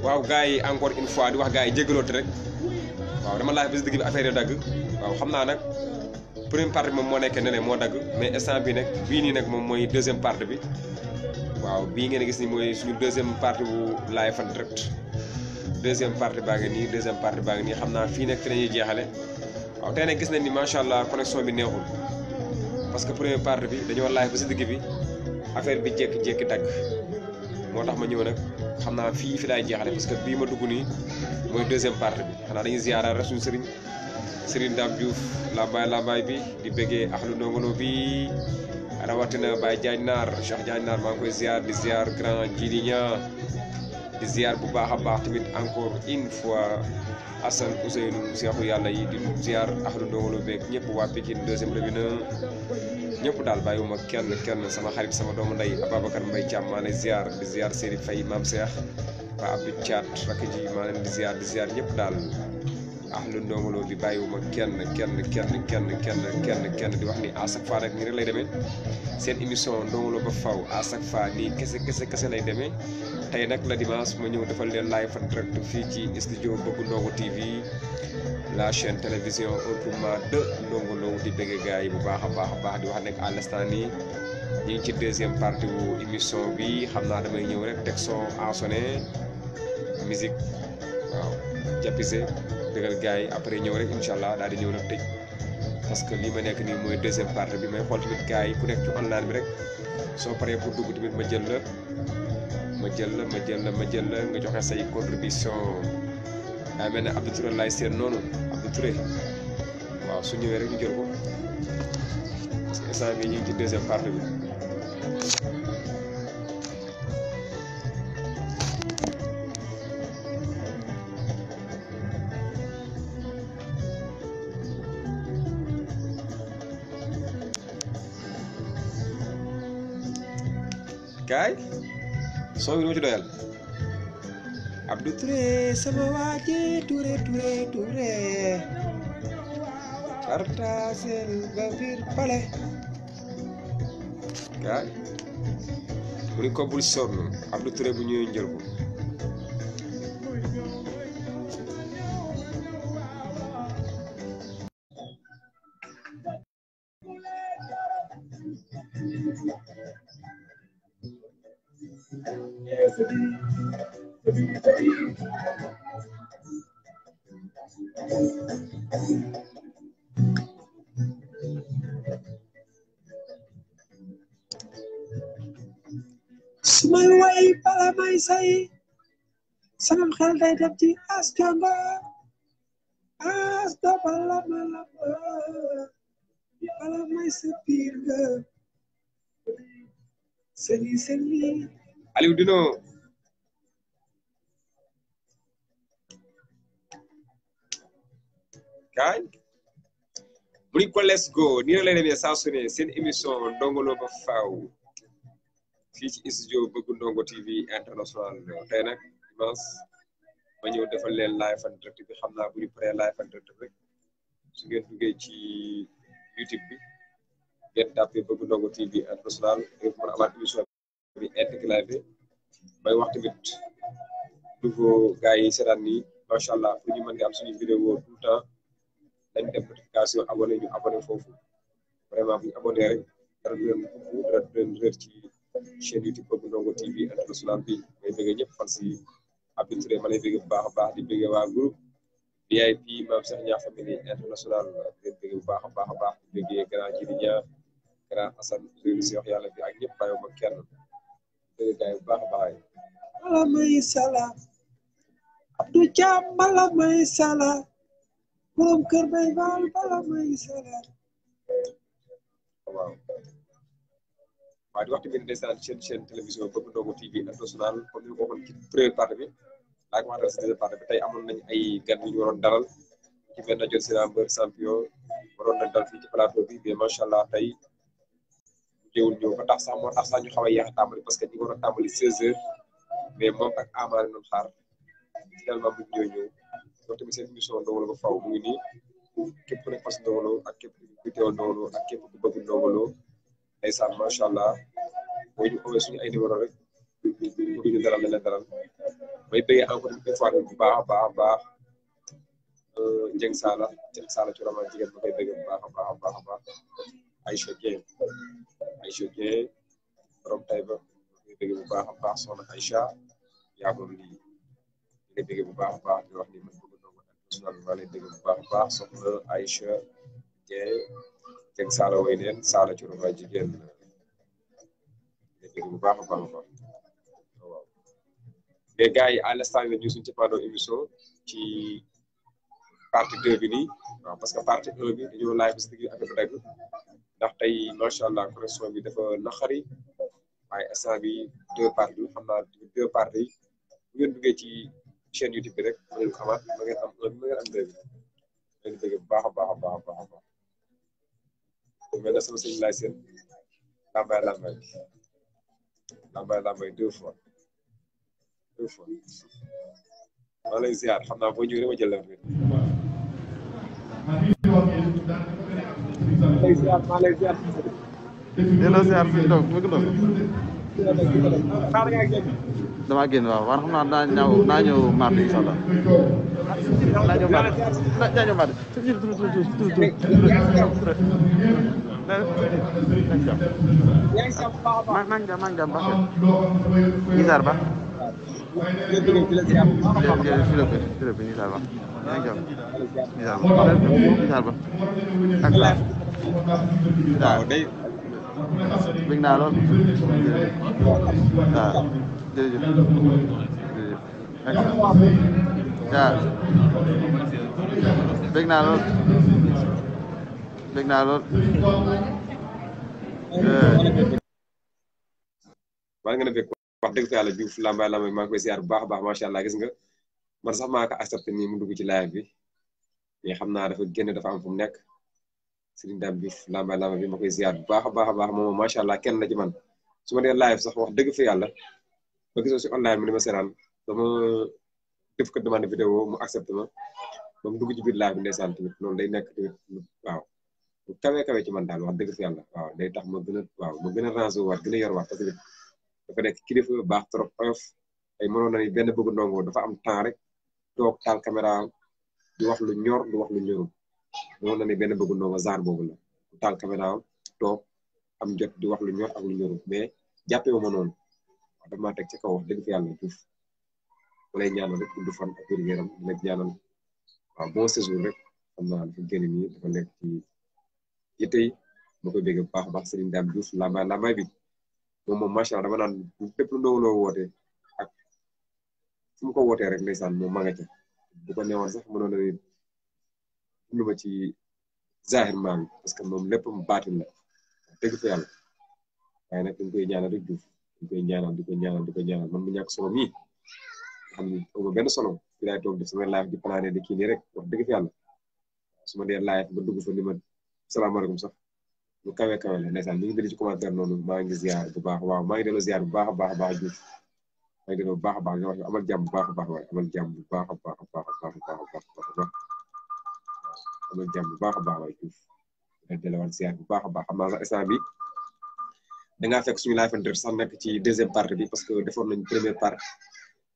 waaw gars yi encore une fois di wax gars yi jéggalooti rek waaw dama laaj ba si digg bi affaire yi dagg waaw xam naa nag première partie bi moom moo nekkee ne moo dagg mais instant bi nag bii nii nag moom mooy deuxième partie bi waaw bii ngeen gis ni mooy suñu deuxième partie bu live en direct deuxième partie baa ngi nii deuxième partie baa ngi nii xam naa fii nag fi lañuy jeexale waaw tey nag gis nañ ni macha allah connexion bi neexul parce que première partie bi dañoo live ba si digg bi affaire bi jékki-jékki dagg moo tax ma ñëw nag xam naa fii fi laay jeexale parce que bii ma dugg nii mooy deuxième partie bi xanaa dañuy ziyaara rek suñu sëriñ Dame Diouf lambaay bi di bëggee axlu ndongolo bi rawatina Baye Diagne Naar Cheikh Diagne Naar maa ngi koy di ziar grand Djili Niang di ziar bu baax a baax tamit encore une fois Assane Ousseynou Seexu yàlla yi di ziar axlu ndongolo beeg ñëpp waa Pikine deuxième robinet ñëpp daal bàyyiwuma kenn sama xarit sama doomu ndey Ababacar Mbaye Thiam maa lay ziar di ziar Seri Faye Maam Cheikh waa Abdou Thiat rakk ji maa leen di ziar ñëpp daal ahlu ndongolo bi bàyyiwuma kenn di wax ni à chaque fois rek nii rek lay demee seen émission ndongolo ba faw à chaque fois nii kese lay demee tey nag la dimanche ma ñëw defal leen live en direct fii ci studio Bëgg Ndongo TV la chaîne télévision autrement de Ndongo Lo di bëgg gars yi bu baax a baax di wax nekk à l'instant nii ñu ngi ci deuxième partie wu émission bi xam naa damay ñëw rek teg son en sonné musique waaw jàppise dëggal gars yi après ñëw rek incha allah daal di ñëw nag tëj parce que lii ma nekk nii mooy deuxième partie bi may xool tamit gars yi ku nekk ci online bi rek soo paree pour dugg tamit ma jël la nga joxe say contribution daa mel ne Abdou Touré laay seen noonu Abdou Touré waaw su ñëwee rek ñu jël ko parce que instant bii ñu ngi ci deuxième partie bi. kaay soo ngi ci doyal Abdou Touré sama waaje Touré partasel ba biir pale kaay mu ni ko bul sonn Abdou Touré bu ñëwee njël ko sumay way bala may say sama xel day dem ci askamba as da bala may sa biir nga seni Aliou Dino kaay mu ni ko let's go nii la lay demee saa su ne seen émission Ndongo Lo ba faaw fii ci studio Bëgg Ndongo TV international tey nag dimanche ma ñëw defal leen live en direct bi xam naa bu ñu paree live en direct rek su ngeen duggee ci YouTube bi ngeen tàppee Bëgg Ndongo TV international ngeen mën a amaat émission bi intégrale may wax tamit nouveau gars yi seetaan nii macha allah pour ñu mën di am suñu vidéo tout le temps dañ def notification abonné ñu abonné foofu vraiment bu ñu abonné rek dara du leen réer ci chaîne YouTube Bëgg Ndongo TV international bi may bëgg ñëpp fan si Abdou Touré ma lay bëgg bu baax a baax di bëgg waa groupe VIP Mame Cheikh Niang famille international di bëgg bu baax a baax di bëgg grand Djili Niang grand Assane Ousseynou Seex yàlla bi ak ñëpp bàyyiwuma kenn bëgg gaay bu baax a baax bala may sala Abdou Thiam bala may sala borom kër bay baal bala may sala waaw di wax tamit ndeysaan chaîne télévision Bëgg Ndongo TV international comme ni ko waxoon ci première partie bi laa ko waxee si deuxième partie bi tey amoon nañ ay gan yu ñu waroon dalal ci benn jot si mbër champion waroon nañ dal fii ci plateau bi mais macha allah tey jéewul ñëw ba tax sax moo tax sax ñu xaw a yéex a tàmbali parce que ñu waroon tàmbali 16h mais moom ak Ama la doon xaar finalement bu ñu ñëw donc tamit seen émission Ndongo Lo ba faaw mu ngi nii képp ku nekk fas Ndongo Lo ak képp ku teewal Ndongo Lo ak képp ku bëgg Ndongo Lo ndeysaan macha allah boo ñu xoolee suñu ay numéro rek pour ñu dalal leen dalal may bëggee encore une fois bu baax a baax Dieng Sala ci rama jigéen ma koy bëggee bu baax a baax Aïcha Dieng borom Taïba ma koy bëggee bu baax a baax soxna Aïcha yaa moom lii di bëggee bu baax a baax di wax ni man bëgg ndongo international maa lay bëggee bu baax a baax soxna Aïcha Dieng Sala way neen Sala ci rama jigéen di bëggee bu baax a baax waaw mais gars yi à l'instant nga ñu suñu ci panneau émission ci partie 2 bi nii waaw parce que partie 1 bi dañoo live si digg affaire dagg ndax tey macha allah connexion bi dafa naqari waaye instant bi 2 parties xam naa 2 parties bu ngeen duggee ci chaîne YouTube bi rek ma ngeen xamaat ma ngeen am 1 bi ma ngeen am 2 bi ngeen bëgg bu baax a baax mel na sama sëñ laay seen lambay 2 fois maa lay ziar xam naa boo ñëwee dama jël la maa lay ziar delloo ziar fi toog mu ngi toog damaa génn waaw war xam naa naa ñëw mardi incha allah naa ñëw mardi maa ngi jàmm baax Nizar Ba Nizar Ba ak laa waaw day bëgg naa lool waaw jërëjëf waaw bëgg naa lool wala nga ne fekk wax dëgg fa yàlla Diouf lambaay maa ngi koy ziar bu baax a baax macha allah gis nga man sax maa ko accepté nii mu dugg ci live bi mais xam naa dafa génn dafa am fu mu nekk Serigne Dame Diouf lambaay bi ma koy ziar bu baax a baax moom macha allah kenn la ci man su ma dee live sax wax dëgg fa yàlla ba gisoo si online mi ni ma seraan dama def ko demande vidéo mu accepté ma ba mu dugg ci biir live bi ndeysaan tamit loolu day nekk tamit waaw bu kawe ci man daal wax dëgg fa yàlla waaw day tax ma gën a rangé waat gën a yor waat parce que dafa nekk kilifa baax trop oyof ay mënoon na ni benn bëgg ndongo dafa am temps rek toog taal caméra di wax lu ñor du wax lu ñorul mënoon na ni benn bëgg ndongo genre boobu la taal caméra toog am jot di wax lu ñor ak lu ñorul mais jàppee ma noonu wax dama teg ci kaw wax dëgg fa yàlla Diouf ma lay ñaanal rek gudd fan ak wér-gu-yaram di la ñaanal waaw bon séjour rek xam naa dafa génn nii dafa nekk ci yitte yi ma koy bégg bu baax a baax Serigne Dame Diouf lambaay bi moom macha allah dama naan lépp lu ndongo loo woote ak fu mu ko wootee rek ndeysaan moom ma nga ca bu ko newoon sax mënoon na ni ma ci zahir maam parce que moom lépp mu baatin la dëgg fa yàlla waaye nag dañ koy ñaanal rek Diouf dañ koy ñaanal di ko ñaanal man mu ñàkk solo mii xam ni amu benn solo fi laay toog def sama live di plané di kii nii rek wax dëgg fa yàlla su ma dee live ba dugg fa ni ma salaamaaleykum sax lu kawe la ndeysaan ñu ngi bind ci commentaire noonu maa ngi ziar bu baax waaw maa ngi delloo ziar bu baax a baax Diouf maa ngi delloo bu baax a baax nga wax amal jàmm bu baax a baax waaye amal jàmm bu baax a baax amal jàmm bu baax a baax waaye Diouf nga delluwaat ziar bu baax a baax xam naa sax instant bi dangaa fekk suñu live sax nekk ci deuxième partie bi parce que defoon nañu première partie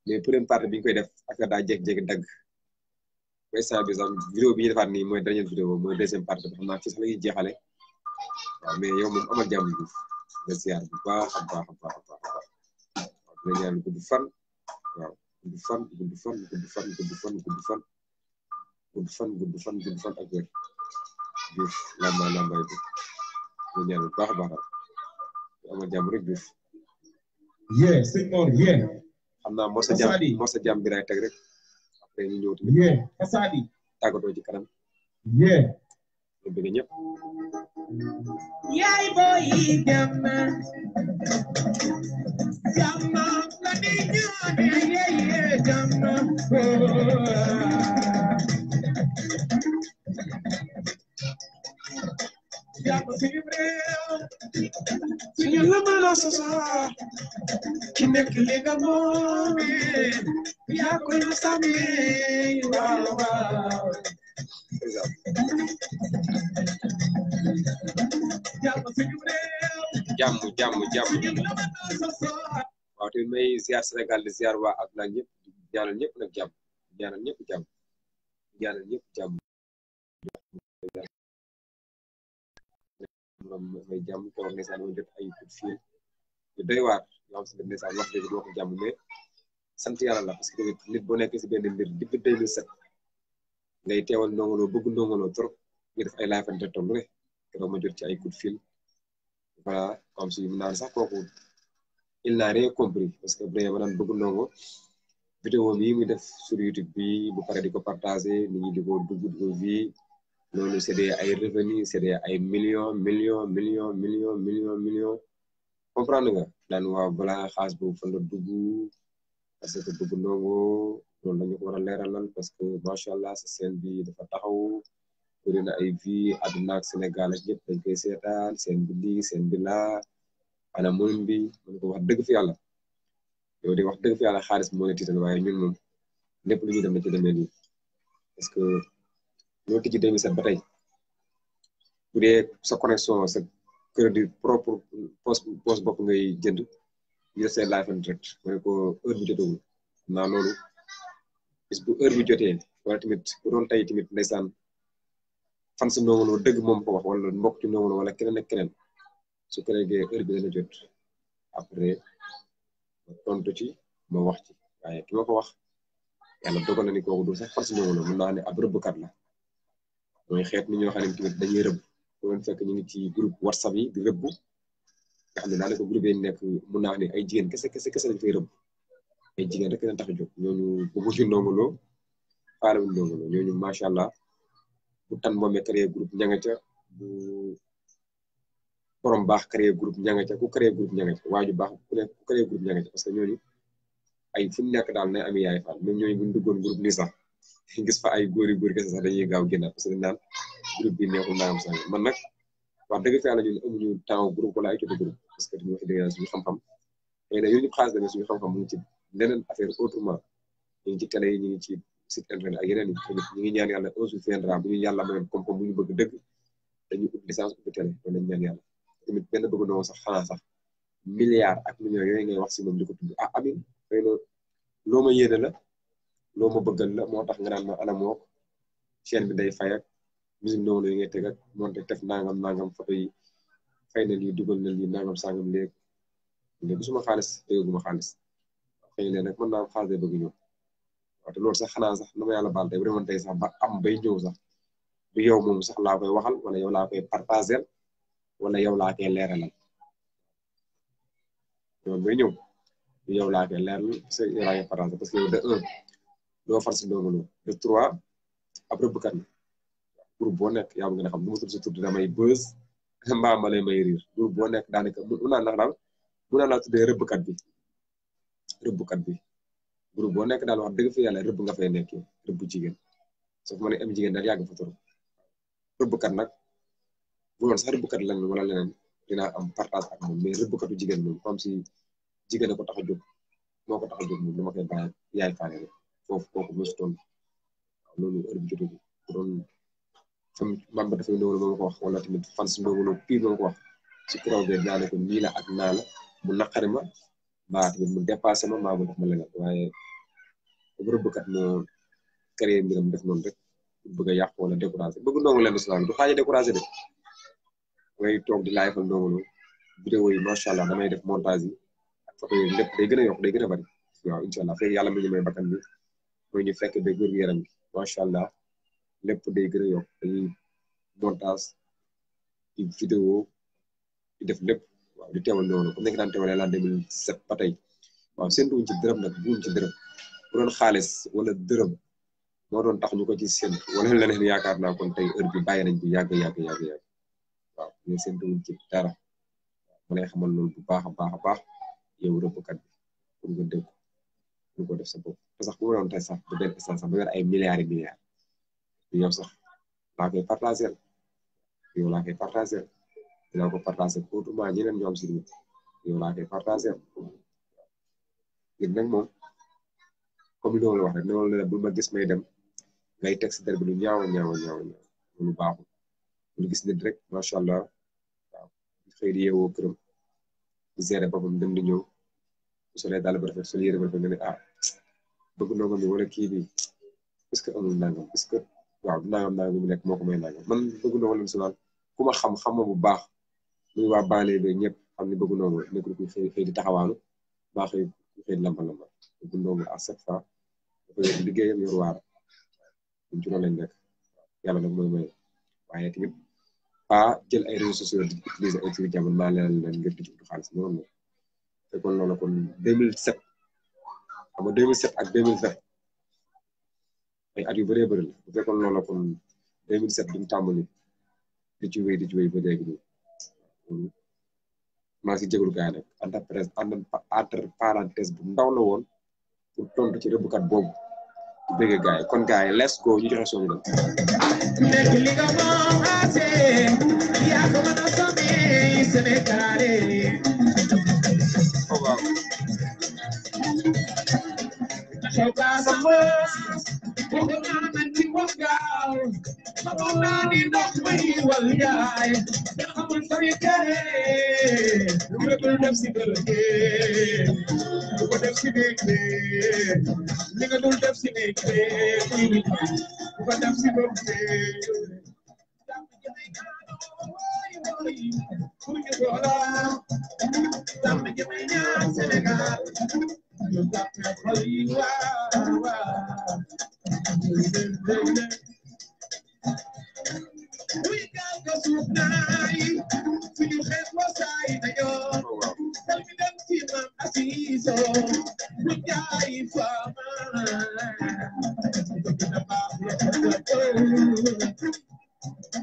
mais première partie bi ñu koy def affaire daa jékki-jékki dagg instant bi sax vidéo bi ñu defaat nii mooy dernière vidéo mooy deuxième partie bi xam naa fii sax la ñuy jeexale waaw mais yow moom amal jàmm Diouf nga ziar bu baax a baax waaw dina ñaan gudd fan waaw gudd fan ak wér Diouf lambaay bi dina ñaan bu baax a baax amal jàmm rek Diouf sëñ Mor xam naa mor sa jàmm bi laay teg rek après ñu ñëw tamit tàggatoo ci kanam ñu bëgg ñëpp yaay boy jamma la di ñone jamma jamma suñu réew suñu la sosa ki nekk li nga moome yaa koy sàmme waaw jàmm waaw te may ziar Sénégal di ziar waa ak nag ñëpp ñaanal ñëpp nag jàmm ñaanal ñëpp jàmm ñaanal ñëpp jàmm may jàmm toog ndeysaan ma jot ay coup de fil yu doy waar yoo xam si ne ndeysaan wax dëgg doo ko jàmm mais sant yàlla la parce que tamit nit boo nekkee si benn mbir depuis 2007 ngay teewal Ndongo Lo bëgg Ndongo Lo trop ñu def ay laafante toll lu ne keroog ma jot ci ay coup de fil voilà comme si naan sax kooku il n'a rien compris parce que bu ma naan bëgg Ndongo vidéo bi muy def sur YouTube bi bu pare di ko partagé nit ñi di ko dugg di ko vie loolu c'est des ay revenus c'est des ay millions comprendre nga daan waaw balaa xaas boobu fan la dugg parce que bëgg Ndongo loolu lañu ko war a leeralal parce que macha allah sa scène bi dafa taxaw bëri na ay vie àdduna ak Sénégal ak ñëpp dañ koy seetaan seen bi lii seen bi laa ana mënun bi mën ko wax dëgg fi yàlla yow di wax dëgg fi yàlla xaalis moo ne tiital waaye ñun moom lépp lu ñuy dem na ci demee nii parce que ñoo tijji 2007 ba tey bu dee sa connexion sa crédit propre poste bopp ngay jënd ñu def seen live en direct mooy ko heure bi jotagul naa loolu bis bu heure bi jotee wala tamit bu doon tey tamit ndeysaan fan si Ndongo Lo dëgg moom ko wax wala mbokk ci Ndongo Lo wala keneen ak keneen su ko déggee heure bi dana jot après ma tontu ci ma wax ci waaye ki ma ko wax yàlla dogal na ni kooku du sax fan si Ndongo Lo mën naa ne ab rëbbkat la mooy xeet ni ñoo xam ne tamit dañuy rëbb bu doon fekk ñu ngi ci groupe WhatsApp yi di rëbb nga xam ne daanaka groupe yi nekk mun naa ne ay jigéen kese lañ fay rëbb ay jigéen rek leen tax a jóg ñooñu bëgguñu Ndongo Lo faalewuñu Ndongo Lo ñooñu macha allah bu tan moomee créé groupe ñanga ca bu borom baax créé groupe ñanga ca ku créé groupe ñanga ca waaju baax ku nekk ku créé groupe ñanga ca parce que ñooñu ay fu ñu nekk daal nay ami yaay faal même ñooñu buñ duggoon groupe nii sax gis fa ay góor kese sax dañuy gaaw génnaat parce que dañ naan groupe bi neexul naam sax man nag wax dëgg fi yàlla ñun amuñu temps groupe wala ay coono groupe parce que dañu wax dëgg yàlla suñu xam-xam xëy na yooyu ñëpp xaalis demee suñu xam-xam mu ngi ci leneen affaire autrement ñu ngi ci télé yi ñu ngi ci site internet ak yeneen yi tamit ñu ngi ñaan yàlla un jour viendra bu ñu yàlla mayoon koom-koom bu ñu bëgg dëgg dañu ut licence ubbi télé loolu lañ ñaan yàlla tamit benn bëgg noo sax xanaa sax milliards ak millions yooyu ngay wax si moom di ko tudd ah amin xëy na loo ma yéene la loo ma bëggal la moo tax nga naan ma ana mook chaîne bi day fay ak musique Ndongo Lo yi ngay teg ak monte def nangam photo yi fay na lii dugal na lii nangam sangam léegi suma xaalis dégguma xaalis xëy na nag mën naa am xaalis day bëgg ñëw waaw te loolu sax xanaa sax na ma yàlla baal tey bu demoon tey sax ba am bay ñëw sax du yow moom sax laa koy waxal wala yow laa koy partager wala yow laa koy leeralal loolu bay ñëw du yow laa koy leeral parce que yow laa koy partager parce que yow de 1 doo far si Ndongo Lo de 3 ab rëbbkat la groupe boo nekk yaa ngi gën a xam bu ma tudd sa tudd damay buzz mbaa ma lay may riir groupe boo nekk daanaka mun naa daal mun naa laa tuddee rëbbkat bi groupe boo nekk daal wax dëgg fi yàlla rëbb nga fay nekkee rëbb jigéen soo ko mënee am jigéen daal yàgg fa trop rëbbkat nag bu doon sax rëbbkat lan wala leneen dinaa am partage ak moom mais rëbbkatu jigéen moom comme si jigéen a ko tax a jóg moo ko tax a jóg moom dama koy bàyyi yaay faale rek foofu kooku mosu toll waaw loolu heure bi jotul bu doon fam membre dafay Ndongo Lo moo ko wax wala tamit fan si Ndongo Lo pire moo ko wax si kiraw be naa ne ko nii la ak naa la mu naqari ma mbaa tamit mu dépassé ma mbaa mu def ma leneen waaye bu rëbbkat moo créé mbiram def noonu rek bëgg a yàq wala découragé bëgg Ndongo leen islam du xaaja découragé de ngay toog di live Ndongo Lo vidéo yi macha allah damay def montage yi ak photo yi lépp day gën a yokk day gën a bari waaw incha allah fekk yàlla mu ñu may bakkan bi mooy ñu fekk ba góor yaram bi macha allah lépp day gën a yokk dañuy montage di vidéo di def lépp waaw di teewal Ndongo Lo comme nekk daan teewalee la 2007 ba tey waaw séntuwuñ ci dërëm nag buuñ ci dërëm bu doon xaalis wala dërëm moo doon tax ñu ko ci séntu wala leneen yaakaar naa kon tey heure bi bàyyi nañ bu yàgg waaw ñu séntuwuñ ci dara ma lay xamal loolu bu baax a baax yow rëbbkat bi pour nga dégg ñu ko def sa bopp te sax bu ma doon tey sax bu benn instant sax ba yor ay milliards yow sax laa koy partager yow laa koy partager dinaa ko partager autrement ñeneen ñoo am si yow laa koy partager léegi nag moom comme li Ndongo Lo wax rek Ndongo Lo ne bul ma gis may dem ngay teg si der bi lu ñaaw lu baaxul lu gis nit rek macha allah waaw xëy di yeewoo këram di gérer boppam dem di ñëw bu solee daal ba rafet sol yére ba rafet nga ne ah bëgg ndongo bi wala kii bi est-ce que amul nangam est-ce que waaw nangam bi mu nekk moo ko may nangam man bëgg ndongo lim sonal ku ma xam ma bu baax muy waa Baale bi ñëpp xam ne bëgg ndongo nekkul ku xëy di taxawaanu baa xëy ku xëy di lamba bëgg ndongo à chaque fois dafa yor liggéeyam yor waar ñun ci loolu lañ nekk yàlla nag mooy may waaye tamit pas jël ay réseaux sociaux di utiliser ay turu jamono maa leen ngir di ci ut xaalis noonu la fekkoon loolu kon 2007 xam nga 2007 ak 2020 ay at yu bëree bëri la bu fekkoon loolu kon 2007 duñ tàmbali di ci wéy ba léegi nii maa ngi si jégalu gars yi nag entre parenthèse bu ndaw la woon pour tontu ci rëbbkat boobu di bëgg gars yi kon gars yi let's go ñu joxe soo ñu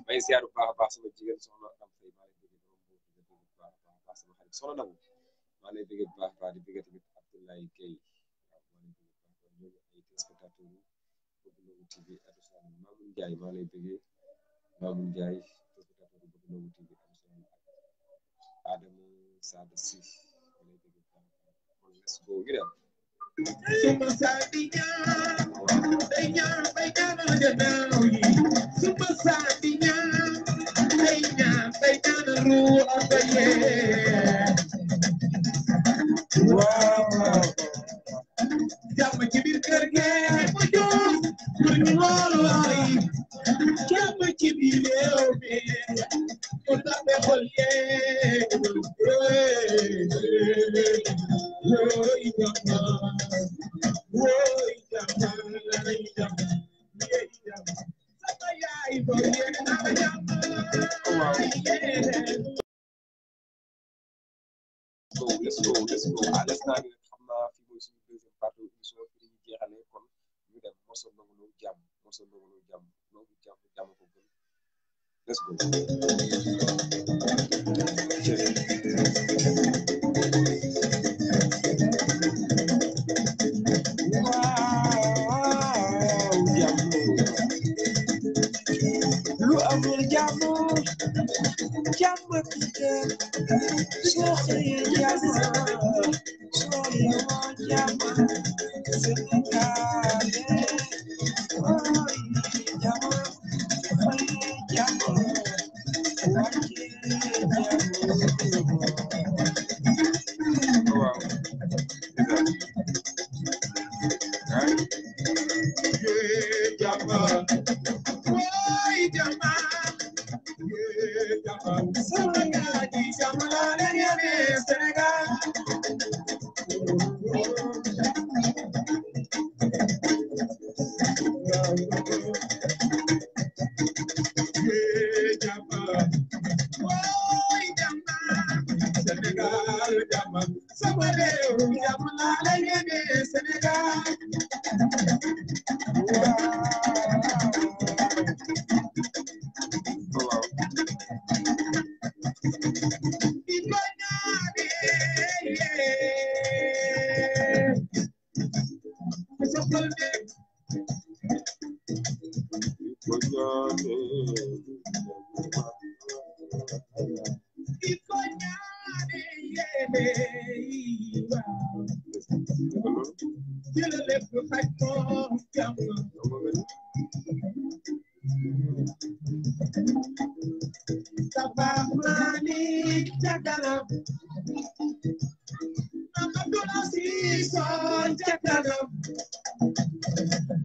may siyaar bu baax a baax sama jigéen soxna am fay maa lay bëgg bu baax a baax sama xarit soxna Nabou maa lay bëgg bu baax a baax di bëgg tamit Abdoulaye Gueye waaw maa lay bëgg bu baax ñoom ay téléspectateurs Bëgg Ndongo TV additional Mamoun Ndiaye maa lay bëggee Mamoun Ndiaye téléspectateur Bëgg Ndongo TV additional ak Adama Sada Si maa lay bëgg bu baax kon let's go ñu dem Suma sadinya, daynya, baikana janawi. Suma sadinya, daynya, baikana ru abaye. Wow. Jam cibir kerja, mujur, bernyolai. Jam cibir leobe, kota beholye. Let's go. Let's naa ne xam naa fi mooy suñu deuxième partie émission fi ñu jeexalee kon ñu dem morceau Ndongo Lo jàmm ko gën let's go. Lu amul jàmm pite soo xëyee jàmm soo yeewoo jàmm Sénégal ooy jàmm xëyee jàmm wàccee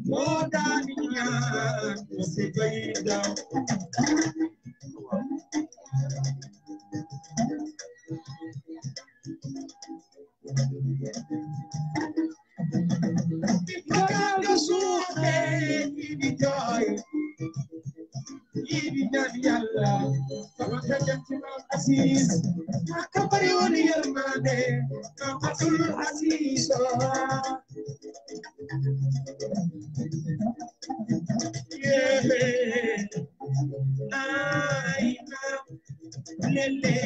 moo daan ñaan si bay daw Kakaga suuxe di jooy di ñaan Yàlla sama xajam ci Maam Aziz aka bari woon yërmande Maam Abdul Aziz ay Maam lele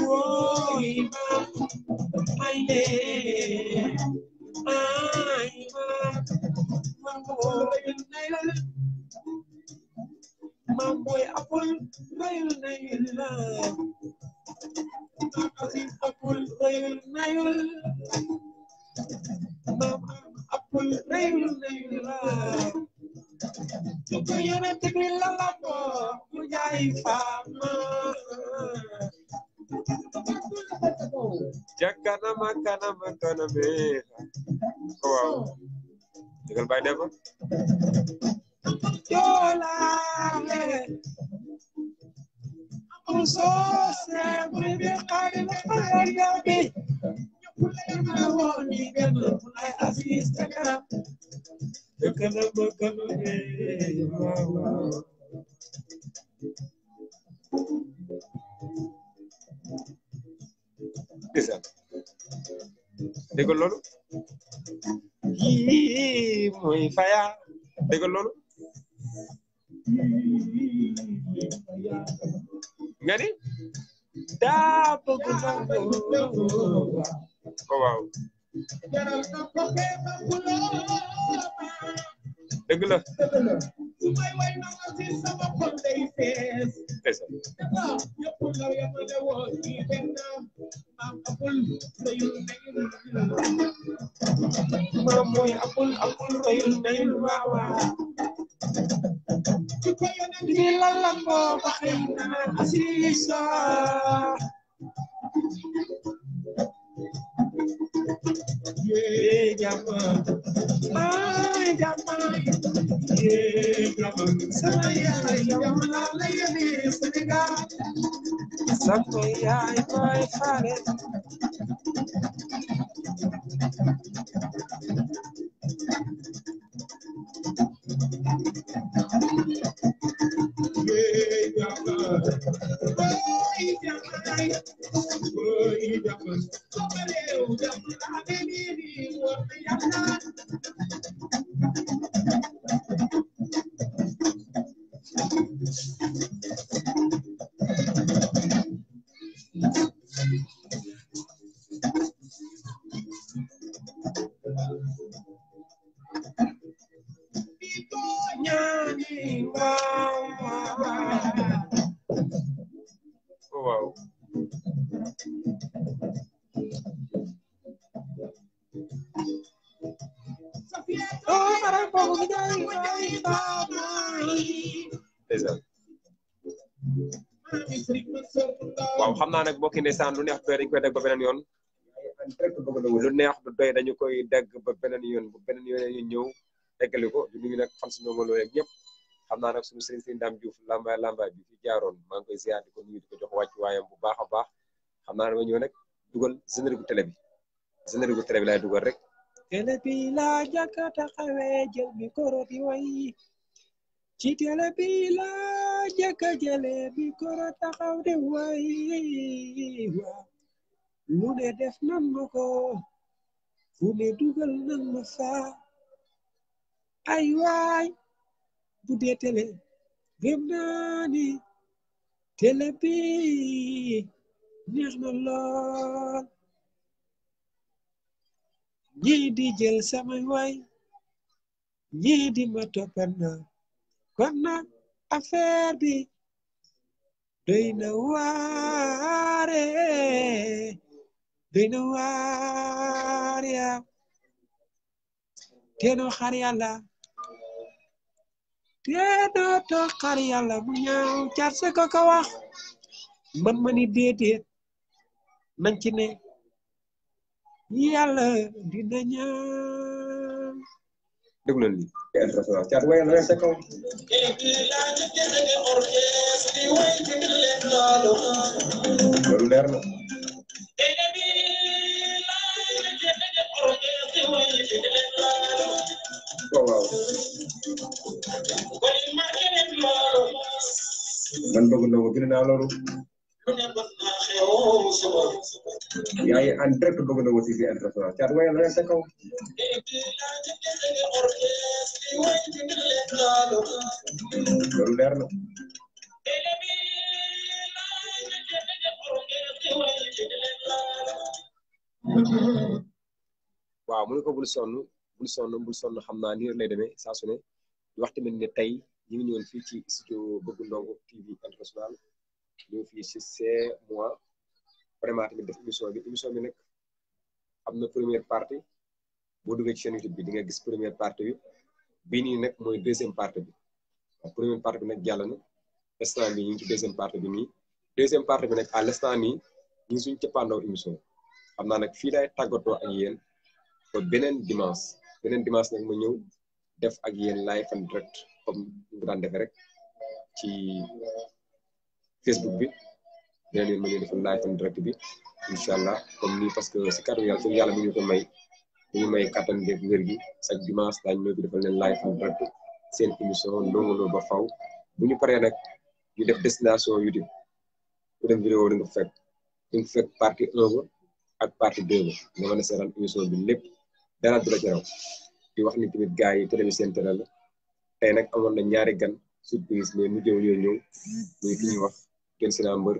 woy Maam ay le ay Maam Maam boy apul rayul nayul la Maam Aziz apul rayul nayul Maam apul rayul nayul la Tuko yone tegri la la ko mu jaay fama Jakana makana be waaw digal bay def Yola Amuso se bribe qari la yabi Nyupule woni gëna ay Aziz takara Dekana makana be waaw Desan dégg loolu yi moy faya dégg loolu nga ni da bëgg na waaw dëgg la may way na ci sama xol day fees desan yëpp la yamale woon ci benn Maam apul rayul nayul Maam mooy apul rayul nayul waawa ci ko yonent bi lalla ko baxay na Asiisa ye jama ay jama ye jama sama yaay jama la yene Sénégal sama yaay koy faale ye jama ay jama sama réew jama la ni war na Yàlla waaw desan waaw xam naa nag mbokki ndeysaan lu neex doy dañ koy dégg ba beneen yoon lu neex du doy dañu koy dégg ba beneen yoon bu beneen yoon ñu ñëw déggali ko du nuyu nag fan si Ndongo Lo rek ñëpp xam naa nag suñu sëriñ sëriñ Dame Diouf lambaay bi fi jaaroon maa ngi koy ziar di ko nuyu di ko jox wàcc waayam bu baax a baax xam naa dama ñëw nag dugal générique bu télé bi laay dugal rek télé bi laa jàkka taxawee jël micro di way ci télé bi laa jàkka jëlee micro taxaw di way waaw lu ne def nan ma ko fu ne dugal nan ma fa ay waay bu dee télé gëm naa ni télé bi neex na lool ñii di jël samay waay ñii di ma toppana kon nag affaire bi doy na waare yaa teenoo xar yàlla teenoo to xar yàlla mu ñaaw caat se ko ka wax man ma ni déedéet nañ ci ne yàlla dina ñaan déglu leen lii international caat waaye la sa kaw loolu leer na waaw man bëgg na ko gën naa loolu yaa ngi en direct bëgg na ko TV international caat waaye la sa kaw loolu leer na waaw mu ne ko bul sonn xam naa nii lay demee saa su ne wax tamit ne tey ñu ngi ñëwoon fii ci studio Bëgg Ndongo TV international ñëw fii ci mois vraiment tamit def émission bi nag am na première partie boo duggee ci chaîne YouTube bi di nga gis première partie bi bii nii nag mooy deuxième partie bi waaw première partie bi nag jàll na instant bi ñu ngi ci deuxième partie bi nii deuxième partie bi nag à l'instant nii ñu ngi suñu cappaandaw émission xam naa nag fii laay tàggatoo ak yéen ba beneen dimanche nag ma ñëw def ak yéen live en direct comme ñu daan defee rek ci Facebook bi beneen yoon ma ñëw defal live en direct bi incha allah comme nii parce que si kàddu yàlla suñu yàlla mi ñu ko may kattan beeg wér gi chaque dimanche daañu ñëw di defal leen live en direct seen émission Ndongo Lo ba faw bu ñu paree nag ñu def destination YouTube ku dem vidéo di nga fekk partie 1 ba ak partie 2 ba nga mën a seetaan émission bi lépp dara du la ci raw di wax ni tamit gars yi télé bi seen télé la tey nag amoon na ñaari gan surprise mais mu ñëw muy ki ñuy wax Gen Sina Mbër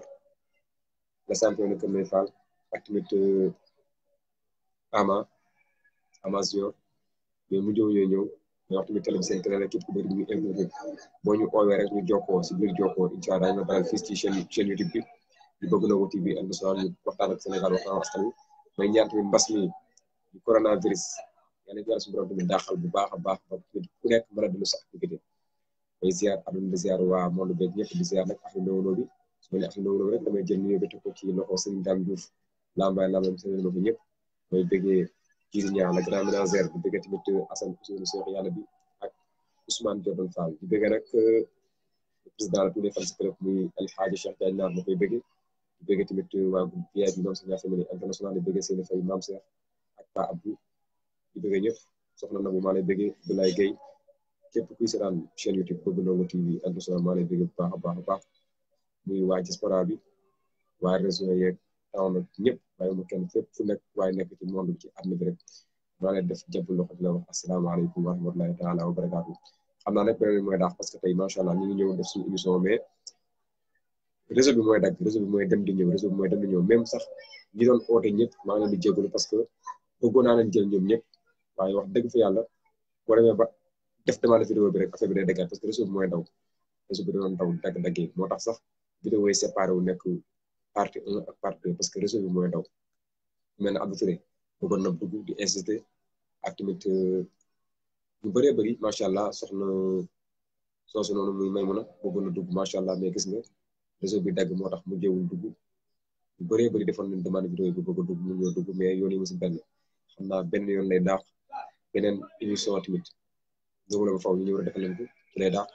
la champion de Kër Mbaye Fall ak tamit Ama Junior mais mu ñëw mais wax tamit télé bi seen télé la képp ku bëri ñu invité boo ñu oowee rek ñu jokkoo si biir jokkoo incha allah dañu dalal fii ci chaîne YouTube bi di Bëgg Ndongo TV international ñu waxtaan ak Sénégal waxtaan ak askan wi may ñaan tamit mbas mi di coronavirus yàlla na suñu borom tamit daaxal bu baax a baax ba ku nekk mën a dellu sa activité may ziar aduna di ziar waa monde beeg ñëpp di ziar nag affaire Ndongo Lo bi su ma nee affaire Ndongo Lo rek damay jël nuyoo bi teg ko ci loxo Serigne Dame Diouf lambaay Serigne Lo bi ñëpp may bëggee Jiri Ñaa la grand ménagère di bëggee tamit Assane Ousseynou Cheikh yàlla bi ak Ousmane Diop Fall di bëggee nag président la tous les fans club muy El Hadji Cheikh Diagne Naar ma koy bëggee di bëggee tamit waa groupe VIP bi ñoom Seigneur Famille international di bëggee seen fay Mame Cheikh ak Pa Abdou di bëggee ñëpp soxna na bu maa lay bëggee Abdoulaye Gueye képp kuy seetaan chaîne YouTube Bëgg Ndongo TV international maa lay bëggee bu baax a baax muy waa diaspora bi waa région yeeg taw na ñëpp waaye mu kenn fépp fu nekk waaye nekk ci monde bi ci àdduna bi rek maa lay def jàpp loxo di la wax asalaamaaleykum wa rahmatulahi taala wa barakaatu xam naa nag beneen mooy daax parce que tey macha allah ñu ngi ñëw def suñu émission mais réseau bi mooy dagg réseau bi mooy dem di ñëw même sax ñi doon oote ñëpp maa ngi leen di jégalu parce que bëggoon naa leen jël ñoom ñëpp waaye wax dëgg fa yàlla boo demee ba def demande vidéo bi rek affaire bi day daggaat parce que réseau bi mooy daw réseau bi doon daw dagg-daggee moo tax sax vidéo yi séparé wu nekk partie 1 ak partie 2 parce que réseau bi mooy daw mel na Abdou Touré bëggoon na dugg di insister ak tamit ñu bëree bëri macha allah soxna soosu noonu muy Maymuna bëggoon na dugg macha allah mais gis nga réseau bi dagg moo tax mu jéewul dugg ñu bëree bëri defoon nañ demande vidéo bi bëgg a dugg mu ñëw dugg mais yoon yi mu si benn xam naa benn yoon lay daax beneen émission tamit Ndongo Lo ba faw ñu ñëw defal leen ko ci lay daax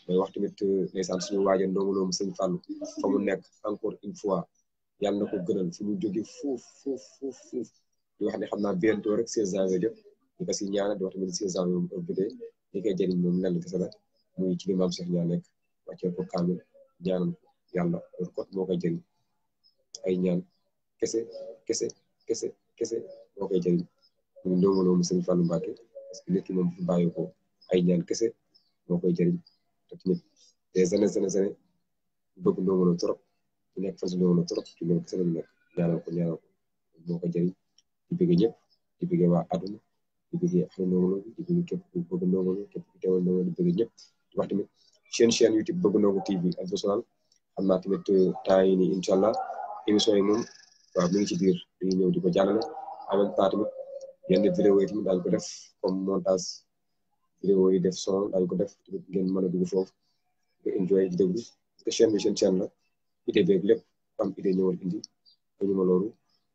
may wax tamit ndeysaan suñu waajal Ndongo Lo mu sëñ Fallou fa mu nekk encore une fois yàlla na ko gënal fu mu jóge fuuf di wax ne xam naa bientôt rek 16 janvier jot ñu ko si ñaanal di wax tamit 16 janvier moom ëppitee li koy jëriñ moom lenn kese la muy ci li maam Cheikh ñaa nekk wàccee ko kaamil ñaanal ko yàlla loolu kot moo koy jëriñ ay ñaan kese moo koy jëriñ muy Ndongo Lo mu sëñ Fallou Mbacké parce que nit ki moom fi bàyyi ko ay ñaan kese moo koy jëriñ te tamit des années bëgg Ndongo Lo trop ci nekk fas Ndongo Lo trop ci loolu kese lañu nekk ñaanal ko moo ko jëriñ di bëgg ñëpp di bëgg waa àdduna di bëgg affaire Ndongo Lo di bëgg képp ku bëgg Ndongo Lo képp ku teewal Ndongo Lo di bëgg ñëpp di wax tamit chaîne YouTube Bëgg Ndongo TV international xam naa tamit temps yi nii incha allah émission yi moom waaw mu ngi ci biir dañuy ñëw di ko jàllale en même temps tamit yenn vidéo yi tamit daañu ko def comme montage vidéo yi def son daañu ko def tamit ngeen mën a dugg foofu nga enjoy di déglu parce que chaîne bi seen chaîne la idée beeg lépp am idée ñëwal indi dañu ma loolu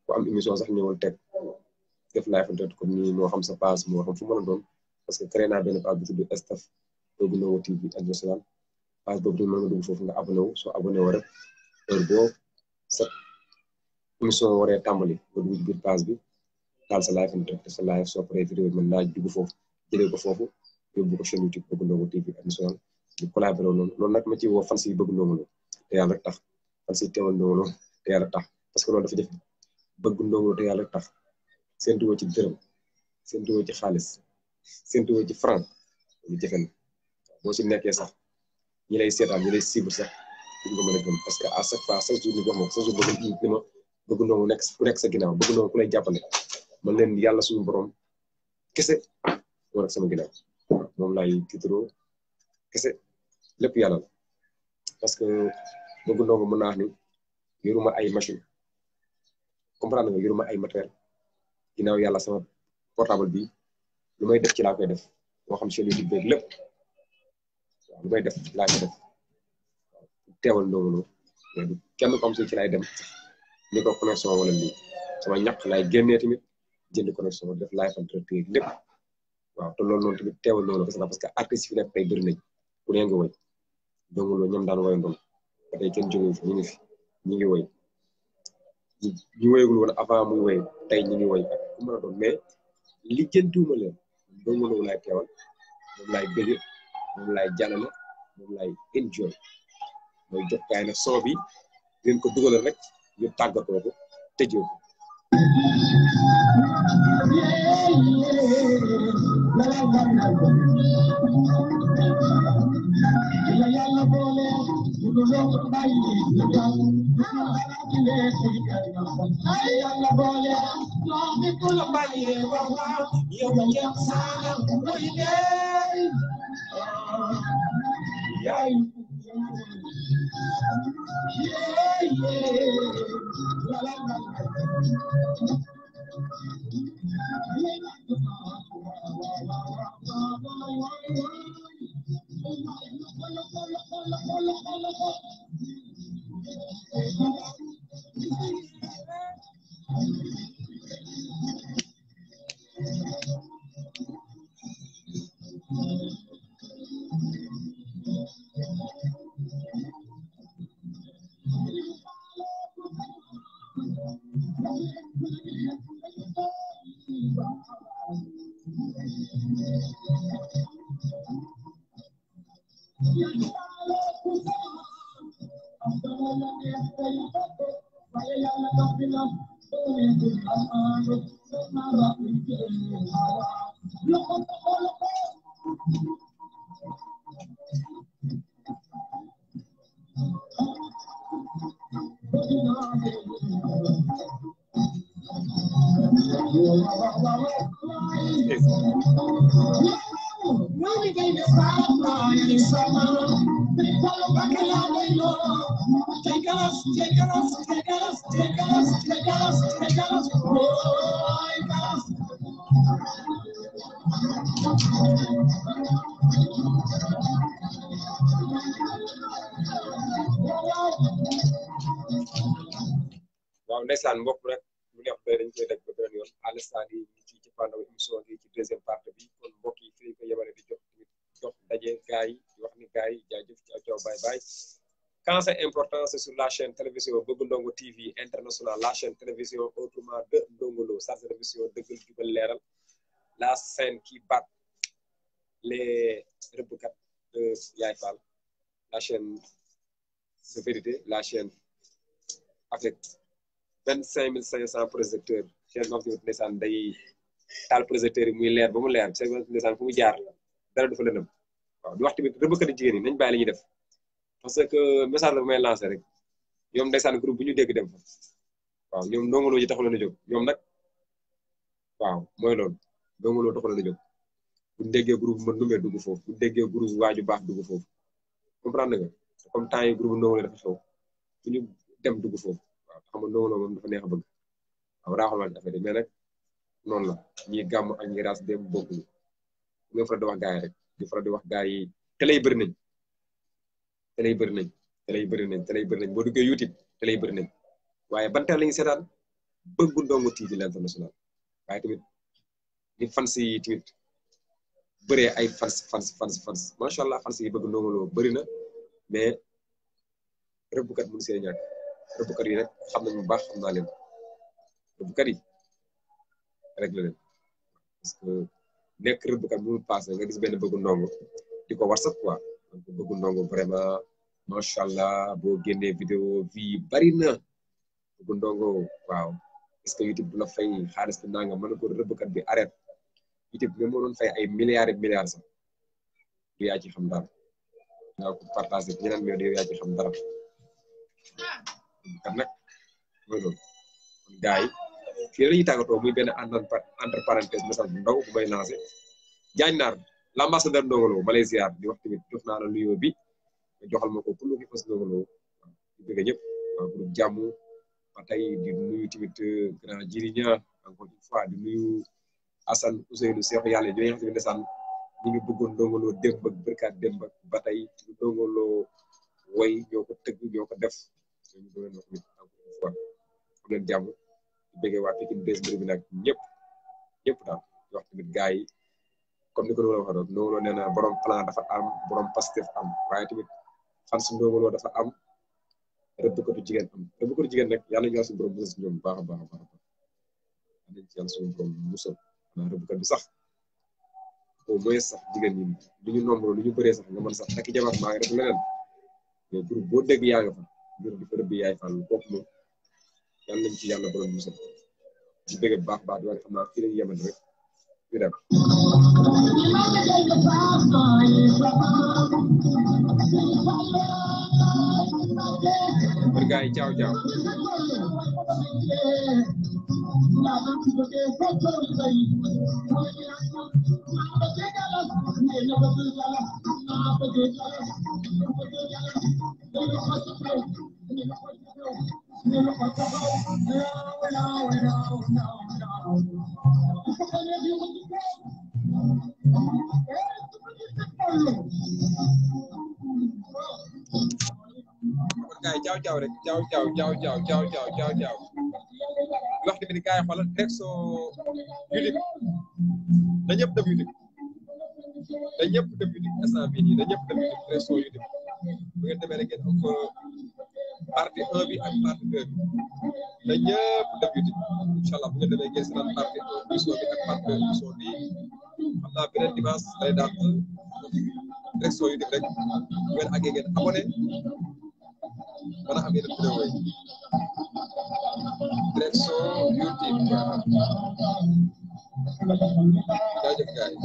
ku am émission sax ñëwal teg def live en direct comme nii moo xam sa page moo xam fu mën a doon parce que créé naa benn page bu tudd Staff Bëgg Ndongo TV International page boobu mën nga dugg foofu nga abonné wu soo abonné wu rek heure boo sa émission waree tàmbali nga dugg ci biir page bi taal sa live en direct sa live soo paree vidéo mën naa dugg foofu jëlee ko foofu yóbbu ko chaîne YouTube Bëgg Ndongo TV International ñu collaboré noonu loolu nag ma ci woo fan si Bëgg Ndongo Lo te yàlla rek tax fan si teewal Ndongo Lo te yàlla tax parce que loolu dafa jafe bëgg Ndongo Lo te yàlla rek tax séntuwoo ci dërëm séntuwoo ci xaalis séntuwoo ci franc lu jafe na boo si nekkee sax ñi lay seetaan ñi lay cible sax duñ ko mën a gëm parce que à chaque fois chaque jour ñu wax ma chaque jour bëgg ni ma bëgg Ndongo nekk ku nekk sa ginnaaw bëgg Ndongo ku lay jàppale man leen yàlla suñu borom kese moo nekk sama ginnaaw moom laay tiitaroo kese lépp yàlla la parce que bëgg Ndongo mën naa wax ni yoruma ay machine comprendre nga yoruma ay matériel ginnaaw yàlla sama portable bi lu may def ci laa koy def moo xam chaîne YouTube beeg lépp waaw lu may def laa koy def teewal Ndongo Lo mais du kenn comme si ci lay dem ni ko connexion wala lii sama ñaq lay génnee tamit jënd connexion def live en direct lépp waaw te loolu noonu tamit teewal Ndongo Lo parce que artiste fi nekk tey bëri nañ ku ne nga woy Ndongo Lo ñoom daan woyandoon ba tey kenn jógee fi ñu ngi fi ñu ngi woy ñu woyagul woon avant muy woy tey ñu ngi woy ak ku mën a doon mais li jëntuwuma leen Ndongo Lo laay teewal moom laay bëgg moom laay jàllale moom laay enjoy mooy jox gaay nag son bi ngeen ko dugalal rek ñu tàggatoo ko tëjoo ko waaw ndeysaan mbokk rek mu neex ba dañ koy daj ba beneen yoon à l'instant yi ñu ci pandaw émission bi ci deuxième partie bi kon mbokk yi fi ko yemale di jox daje gars yi di wax ni gars yi jaajëf ci aw bye bye quand c'est important c'est sur la chaîne télévision Bëgg Ndongo TV International la chaîne télévision autrement de Ndongo Lo sa télévision dëggal jubal leeral la scène qui bat les rëbbkat de Yaay Fall la chaîne de vérité la chaîne avec 25 500 projecteurs chaîne moom tamit ndeysaan day taal projecteurs yi muy leer ba mu leer chaîne ndeysaan fu mu jaar dara du fa lëndëm waaw di wax tamit rëbbkat jigéen ñi nañ bàyyi la ñuy def parce que message la bu may lancé rek ñoom ndeysaan groupe bu ñu dégg dem fa waaw ñoom Ndongo Lo ji taxul a jóg ñoom nag waaw mooy loolu Ndongo Lo taxul a jóg bu ñu déggee groupe mën numee dugg foofu bu ñu déggee groupe waaju baax dugg foofu comprendre nga comme temps yi groupe Ndongo Lo dafa xew fu ñu dem dugg foofu waaw xam nga Ndongo Lo moom dafa neex a bëgg waaw raaxul wàllu affaire yi mais nag noonu la ñiy gàmm ak ñi raas dem bokkuñu nga faral di wax gars yi rek di faral di wax gars yi télé yi bëri nañ télé yi bëri nañ télé yi bëri nañ télé yi bëri nañ boo duggee YouTube télé yi bëri nañ waaye ban télé la ñu seetaan Bëgg Ndongo TV l'International waaye tamit di fans yi tamit bëree ay fans macha allah fans yi bëgg Ndongo Lo bëri na mais rëbbkat mënu see ñàkk rëbbkat yi nag xam nañu bu baax xam naa leen rëbbkat yi rek la leen parce que nekk rëbbkat mënul passé nga gis benn bëgg Ndongo di ko WhatsApp quoi donc bëgg Ndongo vraiment macha allah boo génnee vidéo vie bari na bëgg Ndongo waaw est-ce que YouTube du la fay xaalis bi nanga mën na ko rëbbkat bi arrête YouTube même moo doon fay ay milliards et milliards sax du yaa ci xam dara nga ko partagé ñeneen mais du yaa ci xam dara kat nag mooy loolu kon gars yi fii la ñuy tàggatoo muy benn entre parenthèse message bu ndaw bu may lancé Diagne Nar l'ambassadeur Ndongo Lo Malaysia di wax tamit jox naa la nuyoo bi nga joxal ma ko pour lu ki fas Ndongo Lo di bëgg ñëpp waaw groupe jàmm ba tey di nuyu tamit grand jiriña encore une fois di nuyu Assane Ousseynou Cheikh yàlla ñoo xam ne ndeysaan ñu ngi bëggoon Ndongo Lo démb ak bërkaat démb ak ba tey Ndongo Lo woy ñoo ko tëgg ñoo ko def ñu doon wax tamit encore une fois am leen jàmm di bëggee waa Pikine des mbir bi nag ñëpp daal di wax tamit gars yi comme ni ko doon waxee Ndongo Lo nee na borom plan dafa am borom Pastef am waaye tamit fans Ndongo Lo dafa am rëbbkatu jigéen am rëbbkatu jigéen nag yàlla ñu yàlla suñu borom musal si ñoom baax a baax a baax yàlla ci yàlla suñu borom musal xanaa rëbbkat bi sax au moins sax jigéen ñi lu ñu nombre lu ñu bëree sax nga mën sax takk jabar maa ngi def leneen mais groupe boo dégg yaa nga fa ngir di fa rëbbi yaay fàll kooku moom yàlla nañ ci yàlla borom musal ci bëgg bu baax di wax xam naa fii lañu yemal rek ñu dem kon gars yi ciao ciao gars yi ciao rek ciao wax tamit gars yi xoolal Rexo YouTube na ñëpp dem YouTube instant bii nii na ñëpp dem YouTube Rexo YouTube bu ngeen demee rek ngeen am fa partie 1 bi ak partie 2 bi na ñëpp dem YouTube incha allah bu ngeen demee ngeen seetaan partie 1 émission bi ak partie 2 émission bi xam naa beneen dimanche lay daal Rexo YouTube rek bu ngeen àggee ngeen abonné mën a am yeneen vidéo yi Rexo YouTube jaajëf gars yi